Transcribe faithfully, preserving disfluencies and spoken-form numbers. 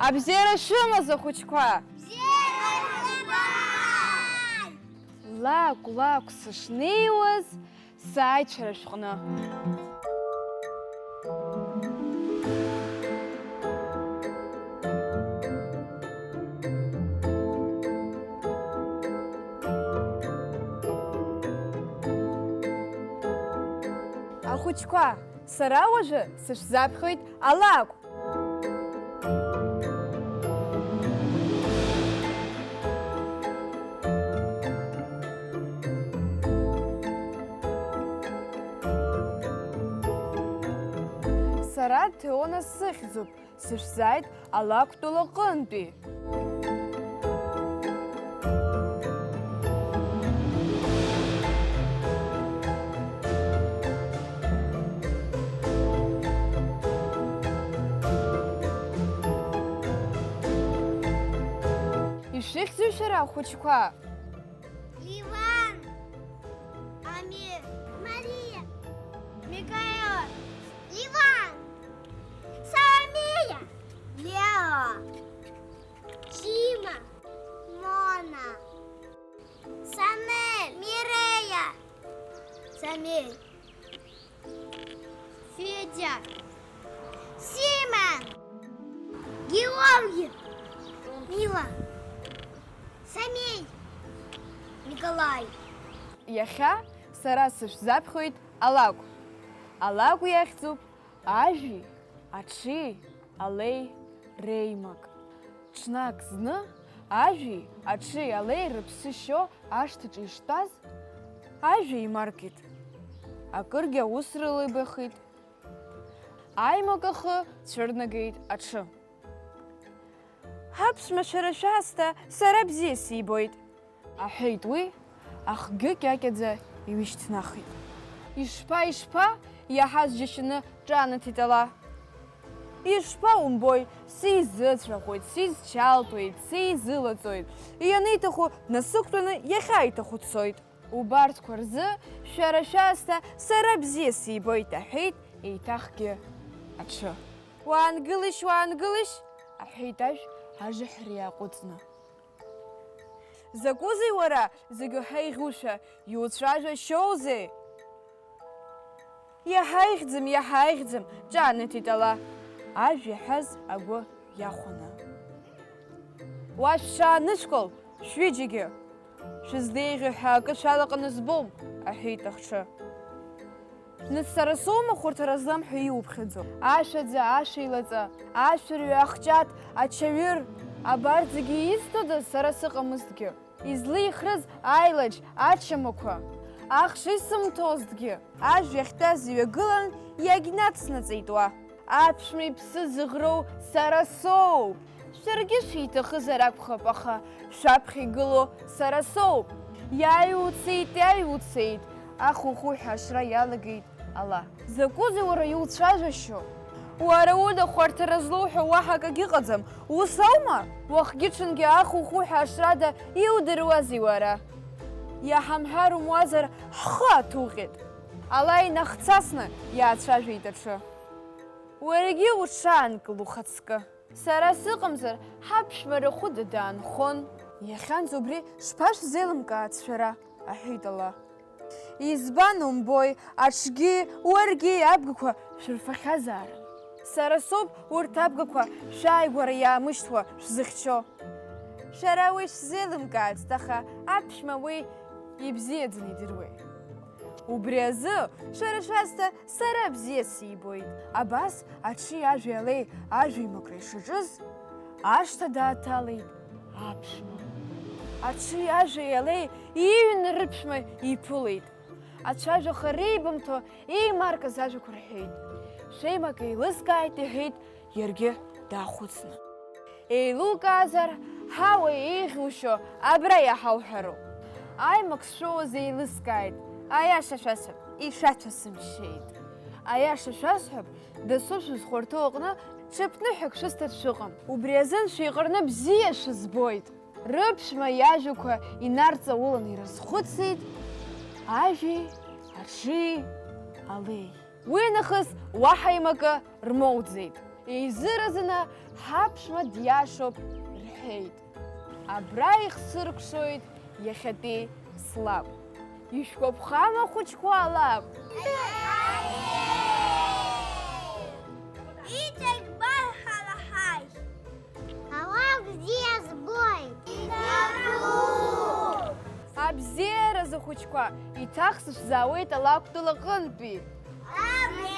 Абзиара шәымаз, ахәыҷқәа! Бзиара шәымаз! Лакә, лакә сышнеиуаз, сааит шәара шәҟны. Ахәыҷқәа, сара уажәы сышәзаԥхьоит алакә. Сара Теона сыхьӡуп, сышәзааит алакәтәы лаҟынтәи. Ишәыхьӡу шәара, ахәыҷқәа? Иван, Амир, Мария, Микаэл, Иван, Саломея, Лео, Дима, Мона, Санель, Мирея, Самель, Федя, Симон, Георгий, Мила, Самель, Николай. Иахьа сара сышәзаԥхьоит алакә. Алакә иахьӡуп ажәи, аҽи, алеи реимак. Ҽнак зны ажәи, аҽи, алеи рыԥсы шьо ашҭаҿы иштәаз, ажәа еимаркит. Акыргьы аус рылеибахит. Аимак ахы цәырнагеит аҽы. Аԥшәма шәара шәаасҭа сара бзиа сибоит, аҳәеит уи, ахгьы кьакьаӡа иҩышьҭнахит. Ишԥа, ишԥа, иаҳаз џьашьаны ҿаанаҭит ала. Ишԥа умбои, сизыцәаӷәоит, сизчалтуеит, сизылаҵоит, ианиҭаху днасықәтәаны иахьа иҭаху дцоит. Убарҭқәа рзы шәара шәаасҭа сара бзиа сибоит, аҳәеит еиҭахгьы аҽы. Уаангылишь, уаангылишь, аҳәеит ажә ажыҳәара иаҟәыҵны. Закәызеи уара, зегь уҳаиӷьушәа, иуцәажәашьоузеи? Иаҳаихьӡым, иаҳаихьӡым, ҿаанаҭит ала, ажә иаҳәаз агәы иахәаны. Уа шәҽаанышәкыл, шәҩыџьагьы! Шәызлеиӷьу ҳәа акы шәалаҟаны збом, аҳәеит ахҽы. Нас сара соума хәарҭара злам ҳәа иуԥхьаӡо? Ашәаӡа, ашәеилаҵа, ашәырҩы, ахҷаҭ, ачаҩыр, абарҭ зегьы изҭодаз сара сыҟамызҭгьы? Излеихрыз аилаџь ачамақәа, ахш исымҭозҭгьы, ажә иахьтәаз иҩагылан, иагьнацнаҵеит уа. Аԥшәма иԥсы зыӷроу сара соуп. Шәаргьы шәиҭахызар акәхап, аха шәаԥхьа игылоу сара соуп. Иааиуцеит, иааиуцеит, ахухуҳәа ашра иалагеит ала. Закәызеи уара иуцәажәашьо? Уара уда хәарҭара злоуҳәо уаҳа акагьы ыҟаӡам, ус аума? Уахгьы-ҽынгьы ахухуҳәа ашрада иудыруазеи уара? Иаҳамҳәар умуазар, ҳхы аҭуҟьеит. Ала инахцасны иаацәажәеит аҽы. Уаргьы уҽаанкыл ухаҵкы. Сара сыҟамзар, ҳаԥшәма рахәыда даанхон. Иахьанӡа убри шԥашәзеилымкаац шәара, аҳәеит ала. Избан умбои, аҽгьы, уаргьы абгақәа шәырфахьазаарын. Сара соуп урҭ абгақәа шәааигәара иаамышьҭуа шәзыхьчо. Шәара уи шәзеилымкаацт, аха аԥшәма уи ибзиаӡаны идыруеит. Убри азы шәара шәасҭа сара бзиа сибоит. Абас аҽи ажәи алеи ажәеимакра ишаҿыз, ашҭа дааҭалеит аԥшәма. Аҽи ажәи алеи иҩны рыԥшәма иԥылеит. Ацәажәаха реибамҭо еимаркыз ажәақәа рҳәеит. Шәеимак еилыскааит, иҳәеит иаргьы даахәыцны. Еилукаазар, ҳауа еиӷьушьо абра иаҳауҳәароуп. Аимак сшәоуаз еилыскааит, аиаша шәасҳәап, ишәацәасымшьеит. Аиаша шәасҳәап, дасу шәызхәарҭоу аҟны ҽыԥныҳәак шәысҭар шәыҟам. Убри азын шәеиҟарны бзиа шәызбоит. Рыԥшәма иажәақәа инарҵаулан ирызхәыцит ажәи аҽи алеи. Уи нахыс уаҳа имакы рмоуӡеит. Еизыразаны ҳаԥшәма диашоуп рҳәеит. Абра ихсыркәшоит иахьатәи слаб. Ишәгәаԥхама, ахәыҷқәа, алакә? Иҵегь барҳалаҳаи! Алакә бзиа збоит! Иҭабуп! Абзиаразы, хәыҷқәа, иҭах сышәзаауеит Алакәтәылаҟынтәи. Абри